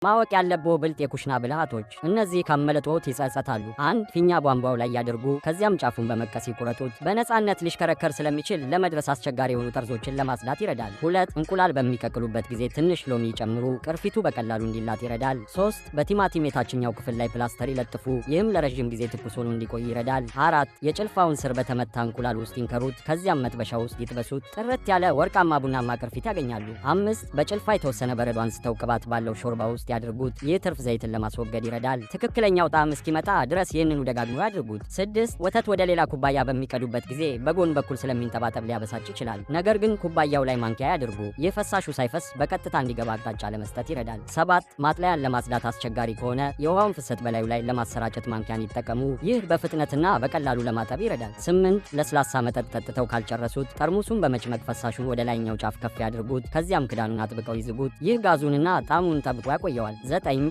ማወቅ ያለብዎ ብልጥ የኩሽና ብልሃቶች፣ እነዚህ ካመለጥዎት ይጸጸታሉ። 1፣ ፊኛ ቧንቧው ላይ ያድርጉ። ከዚያም ጫፉን በመቀስ ይቁረጡት። በነፃነት ሊሽከረከር ስለሚችል ለመድረስ አስቸጋሪ የሆኑ ጠርዞችን ለማጽዳት ይረዳል። 2፣ እንቁላል በሚቀቅሉበት ጊዜ ትንሽ ሎሚ ይጨምሩ። ቅርፊቱ በቀላሉ እንዲላጥ ይረዳል። 3፣ በቲማቲም የታችኛው ክፍል ላይ ፕላስተር ይለጥፉ። ይህም ለረዥም ጊዜ ትኩስ ሆኖ እንዲቆይ ይረዳል። 4፣ የጭልፋውን ስር በተመታ እንቁላል ውስጥ ይንከሩት። ከዚያም መጥበሻ ውስጥ ይጥበሱት። ጥርት ያለ ወርቃማ ቡናማ ቅርፊት ያገኛሉ። 5፣ በጭልፋ የተወሰነ በረዶ አንስተው ቅባት ባለው ሾርባ ውስጥ ያድርጉት። ይህ ትርፍ ዘይትን ለማስወገድ ይረዳል። ትክክለኛው ጣዕም እስኪመጣ ድረስ ይህንኑ ደጋግሞ ያድርጉት። 6፣ ወተት ወደ ሌላ ኩባያ በሚቀዱበት ጊዜ በጎን በኩል ስለሚንጠባጠብ ሊያበሳጭ ይችላል። ነገር ግን ኩባያው ላይ ማንኪያ ያድርጉ። ይህ ፈሳሹ ሳይፈስ በቀጥታ እንዲገባ አቅጣጫ ለመስጠት ይረዳል። 7፣ ማጥለያን ለማጽዳት አስቸጋሪ ከሆነ የውሃውን ፍሰት በላዩ ላይ ለማሰራጨት ማንኪያን ይጠቀሙ። ይህ በፍጥነትና በቀላሉ ለማጠብ ይረዳል። 8፣ ለስላሳ መጠጥ ጠጥተው ካልጨረሱት ጠርሙሱን በመጭመቅ ፈሳሹን ወደ ላይኛው ጫፍ ከፍ ያድርጉት። ከዚያም ክዳኑን አጥብቀው ይዝጉት። ይህ ጋዙንና ጣዕሙን ጠብቆ ያቆየዋል። 9፣